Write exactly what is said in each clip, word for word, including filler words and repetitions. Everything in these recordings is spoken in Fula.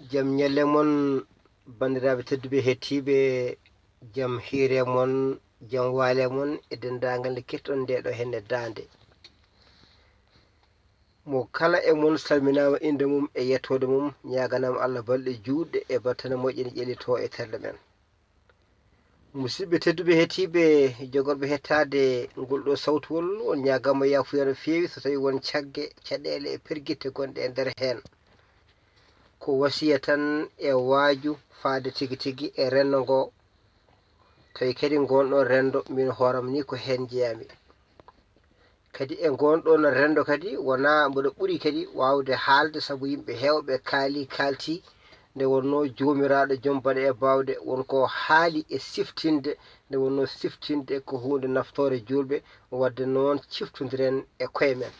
Jam ñalle mon, banndiraaɓe tedduɓe hettiiɓe, jam hiire mon, jam waale mon e denndaangal nde ketton nde ɗo henne daande. Mo kala e mon salminaama innde mum e yettoode mum, ñaaganaama Allah balɗe juutɗe e battane moƴƴe ne ƴellitoo e terɗe men. Musidɓe tedduɓe hettiiɓe, jogorɓe hettaade ngol ɗo sawtuwol, on ñaagaama yaafuya no feewi so tawii won cagge, caɗeele e pergitte gonɗe e nder heen. Ko wasiya tan e waaju faade tigi tigi e renndo ngo, tawi kadi ngoon ɗoon renndo min hooram ni ko heen njeyaami. Kadi e ngoon ɗoon renndo kadi wonaa mboɗo ɓuri kadi waawde haalde, sabu yimɓe heewɓe kaali kaalti nde wonnoo Joomiraaɗo joom baɗe e baawɗe won ko haali e siftinde, nde wonnoo siftinde ko huunde naftoore juulɓe, waɗde noon ciftondiren e koye men.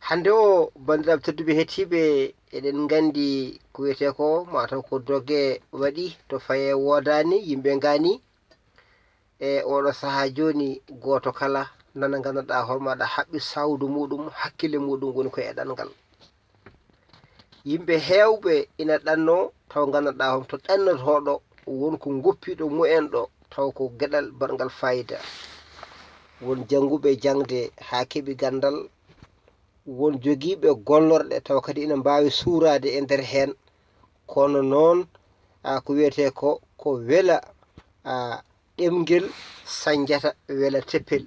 Hannde o, banndiraaɓe tedduɓe hettiiɓe, eɗen nganndi ko wiyetee ko mataw ko doge waɗi to faye woodaani, yimɓe ngaani. E oɗo sahaa jooni, gooto kala nana nganndanɗaa hoore maaɗa haɓɓi sawdu muuɗum, hakkille muuɗum woni ko e ɗanngal. Yimɓe heewɓe ina ɗannoo taw nganndanɗaa hoore to ɗannotooɗo won ko ngoppiiɗo mumen ɗo, taw ko geɗal baɗngal faayida. Won jannguɓe jaŋde haa keɓi ganndal, won jogiiɓe gollorɗe taw kadi ina mbaawi suuraade e nder heen, kono noon a ko wiyetee ko ko wela a ɗemngel sañjata wela teppel.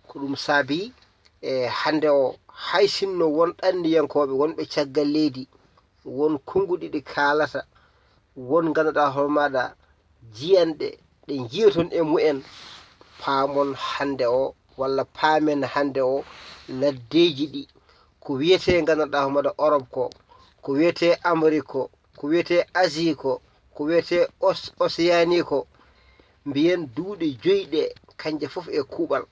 Ko ɗum saabi e hannde o, hay sinno won ɗanniyankooɓe wonɓe caggal leydi, won konnguɗi ɗi kaalata, won ngannduɗaa hoore maaɗa jiyanɗe ɗe njiyoton e mumen, paamon hannde o walla paamen hannde o laddeeji ɗi, ko wiyetee ngannduɗaa hoore maaɗa Orop ko, ko wiyetee Amerik ko, ko wiyetee Asie ko, ko wiyetee Os- Océanie ko, mbiyen duuɗe joyi ɗe, kanje fof e kuuɓal.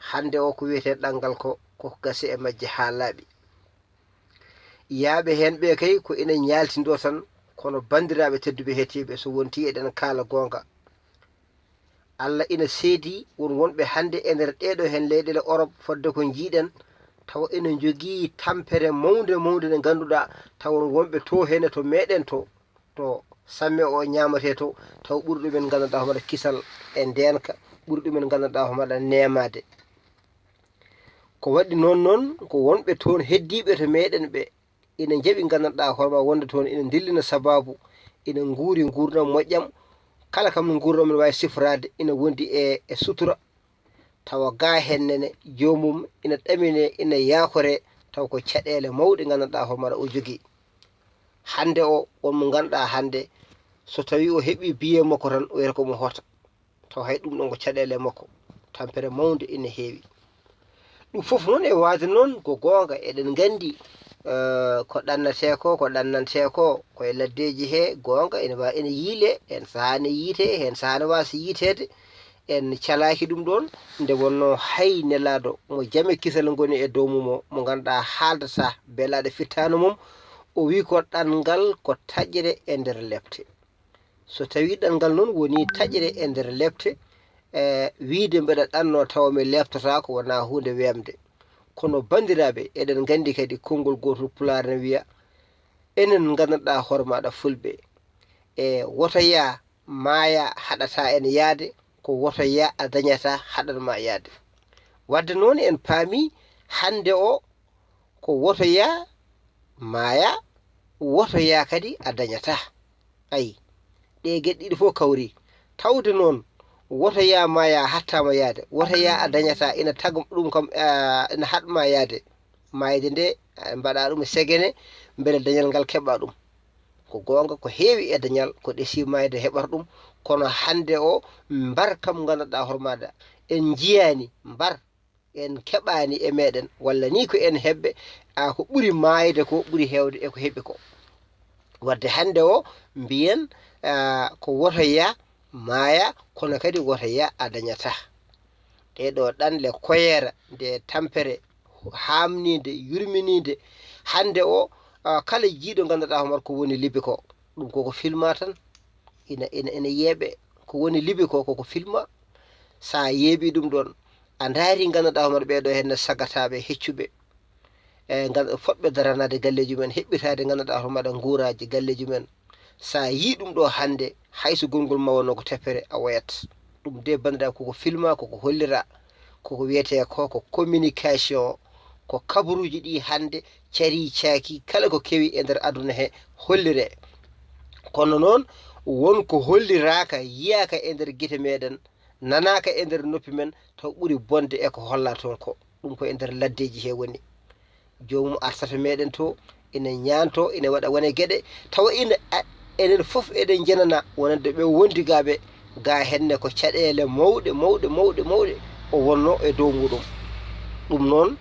Hannde o ko wiyetee ɗanngal ko, ko gasi e majje haa laaɓi. Yaaɓe heen ɓe kay ko ina ñaaltindoo tan, kono banndiraaɓe tedduɓe hettiiɓe, so wontii eɗen kaala goonga, Allah ina seedii won wonɓe hannde e nder ɗeeɗo heen leyɗeele Orop fodde ko njiiɗen, tawa ina njogii tampere mawnde mawnde nde ngannduɗaa tawa won wonɓe to heen e to meeɗen to, to samme o ñaamatee to, taw ɓuri ɗumen nganndanɗaa homaɗa kisal e ndeenka, ɓuri ɗumen nganndanɗaa homaɗa neemaade. Ko waɗi noon noon ko wonɓe toon heddiiɓe to meeɗen ɓe ina njaɓi nganndanɗaa hoore ma wonde toon ina ndillina sabaabu, ina nguuri nguurndam moƴƴam, kala kam no nguurndam ina waawi sifraade ina wondi e e sutura, tawa gaa heen nene joomum ina ɗamine ina yaakoree, taw ko caɗeele mawɗe nganndanɗaa hoore maɗa o jogii. Hannde o won mo ngannduɗaa hannde so tawii o heɓii biyee makko tan o wiyata ko mo hoota, taw hay ɗum ɗon ko caɗeele makko, tampere mawnde ina heewi. Ɗum fof noon e waade noon ko goonga, eɗen nganndi ko ɗannatee ko, ko ɗannantee ko, ko e laddeeji hee goonga ene waawi ene yiilee, heen sahaa ne yiitee, heen sahaa ne waasa yiiteede. En calaaki ɗum ɗoon nde wonnoo hay nelaaɗo mo jam e kisal ngoni e dow mum o, mo ngannduɗaa haaldataa belaaɗo fittaandu mum, o wii ko ɗanngal ko taƴre e nder lepte. So tawii ɗanngal noon wonii taƴre e nder lepte, e wiyde mbeɗa ɗannoo tawa mi leeptataako wonaa huunde weemde. Kono banndiraaɓe, eɗen nganndi kadi konngol gootol Pulaar ne wiya, enen nganndanɗaa hoore maaɗa Fulɓe, e woto yaa maaya haɗataa en yahde, ko woto yaa a dañataa haɗan maa yahde. Waɗde noon en paamii hannde o ko woto yaa maaya, woto yaa kadi a dañataa. Ayi, ɗee geɗe ɗiɗi fof kawrii. Tawde noon woto yaa maaya haɗtaa ma yahde, woto yaa a dañataa ina taga ɗum kam ina haɗ ma yahde. Maayde nde mbaɗaa ɗum e segene mbele dañal ngal keɓaa ɗum. Ko goonga ko heewi e dañal ko ɗesii maayde heɓata ɗum, kono hannde o mbar kam nganndanɗaa hoore maaɗa en njiyaani mbar en keɓaani e meeɗen walla nii ko en heɓɓe a ko ɓuri maayde ko ɓuri heewde e ko heɓi ko. Waɗde hannde o mbiyen ko woto yaa maaya kono kadi woto yaa a dañataa. Ɗee ɗoo ɗanle koyeera nde tampere haamniinde yurminiinde hannde o kala jiiɗo nganndanɗaa hoore maaɗa ko woni Libi ko ɗum koko filma tan ina ina ina yeeɓe ko woni Libi ko koko filma. So a yeeɓii ɗum ɗoon a ndaarii nganndanɗaa hoore maaɗa ɓee ɗoo heen ne sagataaɓe heccuɓe e ngal fotɓe daranaade galleeji mumen, heɓɓitaade ngannduɗaa hoore maaɗa nguuraaji galleeji mumen. So a yii ɗum ɗo hannde, hay so gonngol ma wonno ko teppere, a woyat. Ɗum de, banndiraaɓe, koko filmaa, koko holliraa, koko wiyetee ko, ko communication, ko kabaruuji ɗi hannde carii caaki, kala ko kewi e nder aduna he holliree. Kono noon, won ko holliraaka, yiyaaka e nder gite meɗen, nanaaka e nder noppi men, taw ɓuri bonde e ko hollaa toon ko. Ɗum ko e nder laddeeji he woni. Joomum artata meɗen to, ina ñaanto, ina waɗa wone geɗe, tawa ina, a-, enen fof eɗen njenana wonande ɓe wondigaaɓe, ga henne ko caɗeele mawɗe, mawɗe, mawɗe, mawɗe o wonno e dow muɗum. Ɗum noon,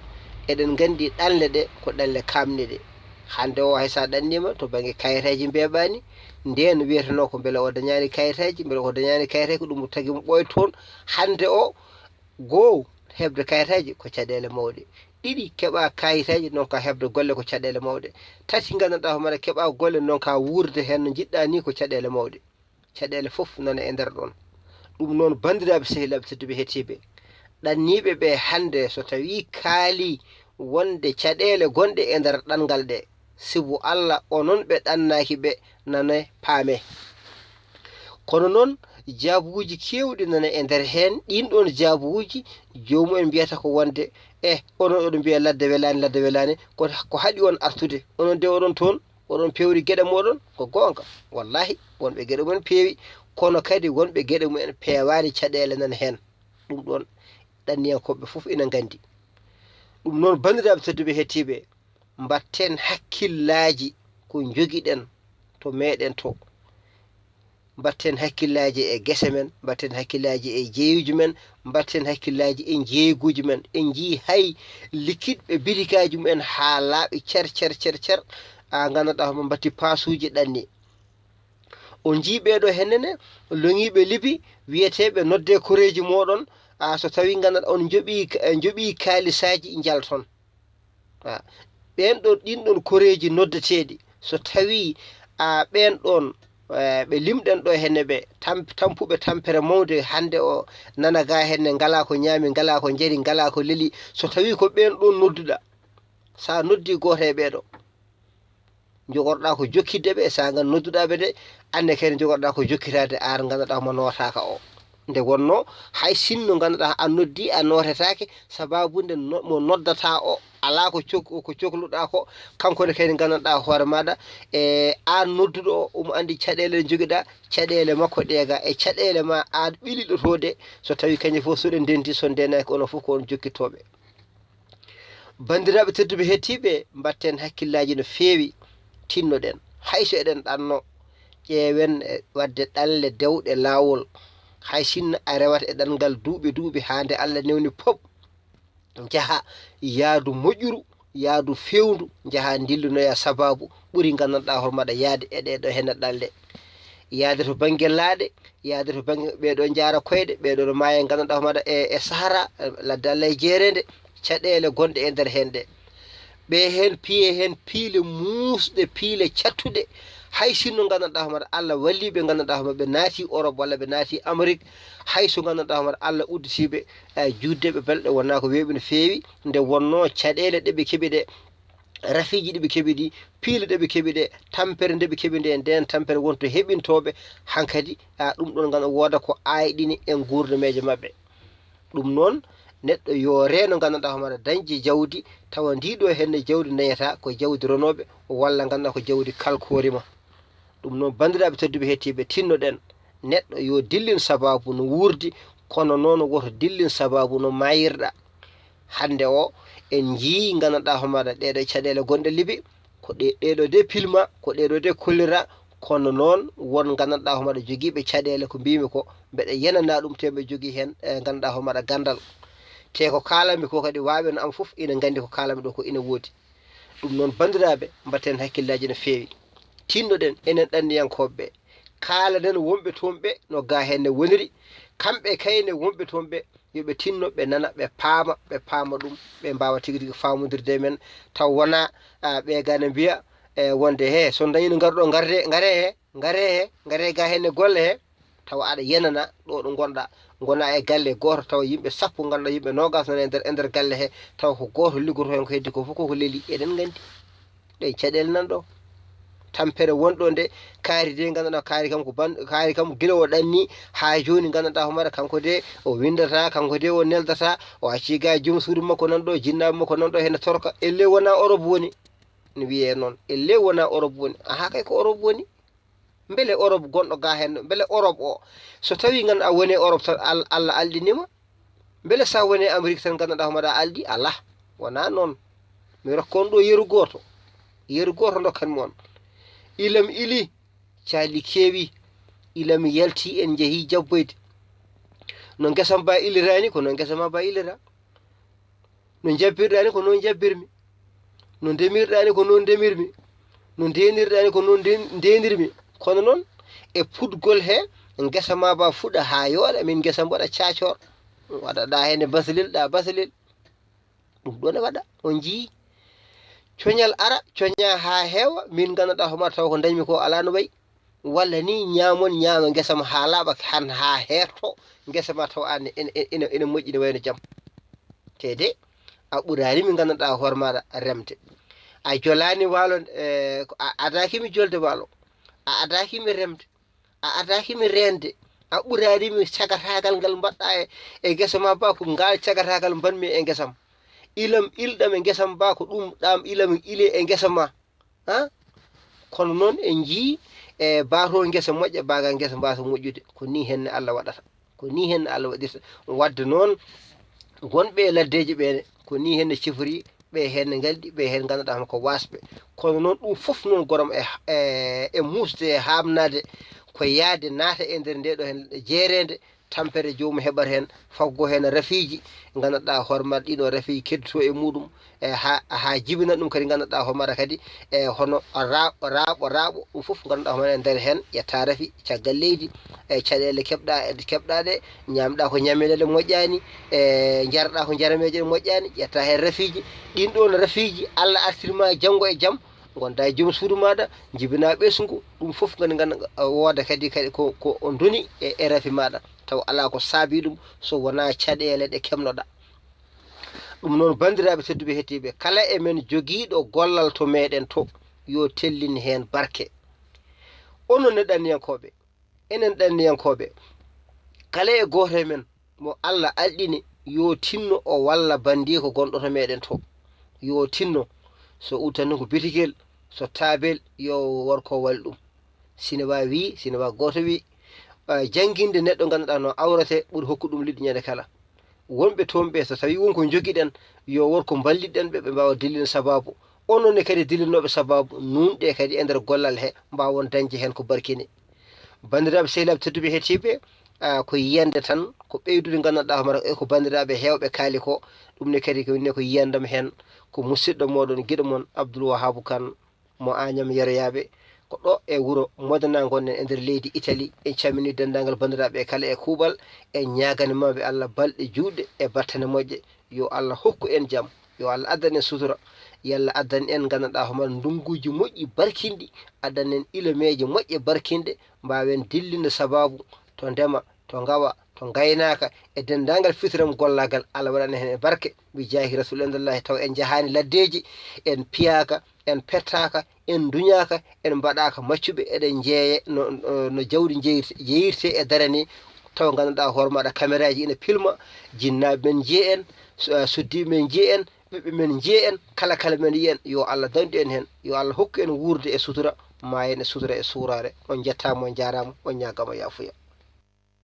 eɗen nganndi ɗanle ɗe ko ɗanle kaamneɗe. Hannde o, hay so a ɗanniima to bannge kayitaaji mbeeɓaani, ndeen wiyetenoo ko mbele o dañaani kayitaaji, mbele o dañaani kayitaaji, ko ɗum tagi mo ɓooyta toon. Hannde o, goo, heɓde kayitaaji ko caɗeele mawɗe. Ɗiɗi, keɓa kayitaaji, ndonka heɓde golle ko caɗeele mawɗe. Tati, nganndanɗaa hoore maaɗa keɓa golle, ndonka wuurde heen no njiɗɗaa ni, ko caɗeele mawɗe. Caɗeele fof nana e nder ɗoon. Ɗum noon, banndiraaɓe sehilaaɓe tedduɓe hettiiɓe, ɗanniiɓe ɓe hannde so tawii kaalii wonde caɗeele gonɗe e nder ɗanngal ɗe, sibu Alla onon ɓe ɗannaaki ɓe nane paame. Kono noon, jaabuuji keewɗi nana e nder heen, ɗiin ɗoon jaabuuji, joomumen mbiyata ko wonde, eh, onon oɗon mbiya ladde welaani, ladde welaani, ko, ko haɗi on artude, onon de oɗon toon, oɗon pewri geɗe mooɗon, ko goonga. Wallaahi, wonɓe geɗe mumen peewi, kono kadi wonɓe geɗe mumen peewaani, caɗeele nana heen. Ɗum ɗoon, ɗanniyankooɓe fof ina nganndi. Ɗum noon, banndiraaɓe tedduɓe hettiiɓe, mbatten hakkillaaji ko njogiɗen to meɗen to. Mbatten hakkillaaji e gese men, mbatten hakkillaaji e jeeyuuji men, mbatten hakkillaaji e njeeyguuji men. En njii hay likitɓe bitikaaji mumen haa laaɓi cer, cer, cer, cer. A nganndanɗaa homo mbatti paasuuji ɗanni. On njii ɓee ɗo hennene, loŋiiɓe libi, wiyeteeɓe noddee koreeji mooɗon, a, so tawii nganndanɗaa on njoɓii, njoɓii kaalisaaji njalton. A, ɓeen ɗoon, ɗiin ɗoon koreeji noddeteeɗi, so tawii, a, ɓeen ɗoon, e, ɓe limɗen ɗo henne ɓe, tamp-, tampuɓe tampere mawnde hannde o, nana ga henne, ngalaa ko ñaami, ngalaa ko njari, ngalaa ko leli, so tawii ko ɓeen ɗoon nodduɗaa, so a noddii gooto e ɓee ɗo, njogorɗaa ko jokkitde ɓe, so a ngan nodduɗaa ɓe de, aan ne kadi njogorɗaa ko jokkitaade aan nganndanɗaa homo nootaaka o. Nde wonnoo, hay sinno nganndanɗaa a noddii, a nootetaake, sabaabu nde no-, mo noddataa o, alaa ko cok-, ko cokluɗaa ko, kanko ne kadi nganndanɗaa hoore maaɗa, e aan nodduɗo o, omo anndi caɗeele ɗe njogiɗaa, caɗeele makko ɗe ga, e caɗeele ma aan ɓiliɗo to de, so tawii kañum fof so ɗe ndenti, so ndenaaki onon fof ko on jokkittooɓe. Banndiraaɓe tedduɓe hettiiɓe, mbatten hakkillaaji no feewi, tinnoɗen. Hay so eɗen ɗanno, ƴeewen e waɗde ɗanle dewɗe laawol. Hay sinno a rewata e ɗanngal duuɓi duuɓi haa nde Alla newni pop, njaha yaadu moƴƴuru, yaadu feewndu, njaha ndillonoya sabaabu ɓuri nganndanɗaa hoore maaɗa yahde e ɗee ɗo henne ɗanle. Yahde to bannge laaɗe, yahde to bannge ɓee ɗo njaara koyɗe, ɓee ɗo no maaya nganndanɗaa hoore maaɗa e, e Sahara, e ladde Alla e jeereende, caɗeele gonɗe e nder heen ɗe. Ɓe heen piye heen piile muusɗe, piile cattuɗe, hay sinno nganndanɗaa hoore maaɗa Alla wallii ɓe, nganndanɗaa hoore maaɗa ɓe naati Europe walla ɓe naati Amérique, hay so nganndanɗaa hoore maaɗa Alla udditiiɓe, e, juutde ɓe balɗe wonaa ko weeɓi no feewi, nde wonnoo caɗeele ɗe ɓe keɓi ɗe, rafiiji ɗi ɓe keɓi ɗi, piile ɗe ɓe keɓi ɗe, tampere nde ɓe keɓi nde, ndeen tampere wonto heɓintooɓe hankadi, a, ɗum ɗoon ngam wooda ko ayɗini e nguurdameeje maɓɓe. Ɗum noon, neɗɗo yo reeno nganndanɗaa hoore maaɗa dañde jawdi, tawa ndii ɗo henne jawdi dañata ko jawdi renooɓe, walla nganndanɗaa ko jawdi kalkoori ma. Ɗum noon, banndiraaɓe tedduɓe hettiiɓe, tinnoɗen, neɗɗo yo dillin sabaabu no wuurdi, kono noon woto dillin sabaabu no maayirɗaa. Hannde o, en njii nganndanɗaa hoore maaɗa ɗee ɗo caɗeele gonɗe Libi, ko ɗe, ɗee ɗo de pilma, ko ɗee ɗo de kollira, kono noon won nganndanɗaa hoore maaɗa jogiiɓe caɗeele ko mbiimi ko, mbeɗa yenanaa ɗum te mbeɗa jogii heen, e, nganndanɗaa hoore maaɗa ganndal. Te ko kaalanmi ko kadi waawɓe no am fof ina nganndi ko kaalanmi ɗo ko ina woodi. Ɗum noon, banndiraaɓe, mbatten hakkillaaji no feewi. Tinnoɗen enen ɗanniyankooɓe ɓe. Kaalanen wonɓe toon ɓe no ga heen ne woniri. Kamɓe kay ne wonɓe toon ɓe, yo ɓe tinno, ɓe nana, ɓe paama, ɓe paama ɗum, ɓe mbaawa tigi rigi faamondirde e men. Taw wonaa, a, ɓe ga ne mbiya, e, wonde, he, so on dañiino ngarɗo, ngarde, ngare he, ngare he, ngare ga heen ne golle he. tawa aɗa yenana ɗo ɗo ngonɗa, ngona e galle gooto, tawa yimɓe sappo, ngannduɗaa yimɓe noogas nana e nder, e nder galle he, tawa ko gooto liggoto heen, ko heddi ko fof koko leli, eɗen nganndi. Ɗen caɗeele nan ɗo. Tampere wonɗo nde, kaari de, ngannduɗaa kaari kam ko ban-, kaari kam gila o ɗanni, haa jooni ngannduɗaa hoore maaɗa kanko de, o winndata, kanko de o neldata, o accii ga joom suudu makko nan ɗo, jinnaaɓe makko nan ɗo, hene torka. Ellee wonaa Europe woni? Ne wiyee noon. Ellee wonaa Europe woni? Ahaa kay ko Europe woni. Mbele Europe gonɗo ga heen, mbele Europe o, so tawii ngannduɗaa woni e Europe tan, Al-, Allah alɗinii ma? Mbele so a woni e Amérique tan, ngannduɗaa hoore maaɗa alɗi? Alaa, wonaa noon. Mi rokka on ɗo yeru gooto. Yeru gooto ndokkan mi on. Ilam ili, caali keewi. Ilam yalti, en njehi jabboyde. No ngesa ma ba ilira ni, ko noon ngesa ma ba ilira. No njabbirɗaa ni, ko noon njabbirmi. No ndemirɗaa ni, ko noon ndemirmi. No ndeenirɗaa ni, ko noon nden-, ndeenirmi. Kono noon, e puɗgol he, ngesa ma ba fuɗa haa yooɗa, min ngesa mbaɗa caacoor. Waɗaɗaa heen e basalel, ɗa basalel. Ɗum ɗo ne waɗa, on njii. Coñal ara, coñaa haa heewa, min ngannduɗaa hoore maaɗa taw ko ndañmi ko alaa no wayi. Walla ni ñaamon ñaama ngesa ma haa laaɓa, han haa heerto, ngesa ma taw an ene, ene, ene moƴƴi, ne wayno jam. Te de, a ɓuraani mi ngannduɗaa hoore maaɗa remde. A jolaani waalo, eh, ko a adaaki mi jolde waalo. A adaaki mi remde. A adaaki mi reende. A ɓuraani mi cagataagal ngal mbaɗɗa e, e ngesa ma ba, ko ngal cagataagal mbaɗmi e ngesa ma. Ilam ilɗam e ngesa ma ba, ko ɗum ɗam ilam ile e ngesa ma. Ha? Kono noon en njii e baato ngesa moƴƴa, baaga ngesa mbaasa moƴƴude. Ko nii henne Allah waɗata. Ko nii henne Allah waɗirta. Wadde noon, wonɓe e laddeeji ɓee ne, ko nii henne cifori, ɓe heen ne ngalɗi, ɓe heen ngannduɗaa hono ko waasɓe. Kono noon ɗum fof noon gorom e, e, e muusde e haamnaade ko yahde naata e nder ndee ɗo heen jeereende, tampere joomum heɓata heen, faggo heen rafiiji, ngannduɗaa hoore maaɗa ɗiin ɗo rafiiji keddoto e muɗum, e haa, haa jibina ɗum kadi, ngannduɗaa hoore maaɗa kadi, e hono raaɓo, raaɓo, raaɓo, ɗum fof ngannduɗaa hoore maaɗa e nder heen, ƴetta rafi caggal leydi, e caɗeele keɓɗa, e keɓɗa ɗe, ñaamɗa ko ñameele ɗe moƴƴaani, e njarɗa ko njarameeje ɗe moƴƴaani, ƴetta heen rafiiji, ɗiin ɗoon rafiiji, Allah artirma janngo e jam, ngonda e joom suudu maaɗa, jibina ɓesngu, ɗum fof nganndu, nganndu, wooda kadi, kadi ko, ko o ndoni e, e rafi maaɗa, taw alaa ko saabii ɗum so wonaa caɗeele ɗe keɓnoɗa. Ɗum noon, banndiraaɓe tedduɓe hettiiɓe, kala e men jogiiɗo gollal to meɗen to, yo tellin heen barke. Onon ne ɗanniyankooɓe, enen ɗanniyankooɓe, kala e gooto e men mo Allah alɗini, yo tinno o walla banndiiko gonɗo to meɗen to. Yo tinno, so udditani ko bitigel, so taabel, yo war ko wal ɗum. Sine wa wi, sine wa gooto wi, eh, jannginde neɗɗo ngannduɗaa no awrete ɓuri hokku ɗum liɗɗi ñande kala. Wonɓe toon ɓe, so tawii won ko njogiɗen, yo wor ko mballitɗen ɓe, ɓe mbaawa dillina sabaabu. Onon ne kadi dillinooɓe sabaabu, nuunɗe kadi e nder gollal he, mbaawon dañde heen ko barkini. Banndiraaɓe sehilaaɓe tedduɓe hettiiɓe, ah, ko yiyande tan, ko ɓeydude ngannduɗaa hoore maaɗa, e ko banndiraaɓe heewɓe kaali ko. Ɗum ne kadi ko winne ko yiyandam heen, ko musidɗo mooɗon, giɗo mon, Abdoul Wahabou Kane, mo Agnam Yeroyaaɓe, ko ɗo e wuro Modena ngonɗen e nder leydi Italie. En calminii denndaangal banndiraaɓe e kala e kuuɓal, en ñaaganii maɓɓe Allah balɗe juutɗe e battane moƴƴe. Yo Allah hokku en jam, yo Allah addan en sutura, yo Allah addan en ngannduɗaa hoore maaɗa ndunnguuji moƴƴi barkinɗi, addan en ilameeje moƴƴe barkinɗe, mbaawen dillinde sabaabu to ndema, to ngawa, to ngaynaaka, e denndaangal fitiram gollaagal, Allah waɗana heen barke, bi jaahi Rasuul, indallahi, taw en njahaani laddeeji, en piyaaka, en pettaaka, en nduñaaka, en mbaɗaaka maccuɓe, eɗen njeeye no, no, no jawdi njeyirte, jeyirte e dare ni, taw ngannduɗaa hoore maaɗa kameraaji ina pilma, jinnaaɓe men njiya en, su-, ah, suddiiɓe men njiya en, ɓiɓɓe men njiya en, kala kala men yiya en, yo Allah dañdu en heen, yo Allah hokku en wuurde e sutura, maayen e sutura e suuraare. On njettaama, on njaaraama, on ñaagaama yaafuya.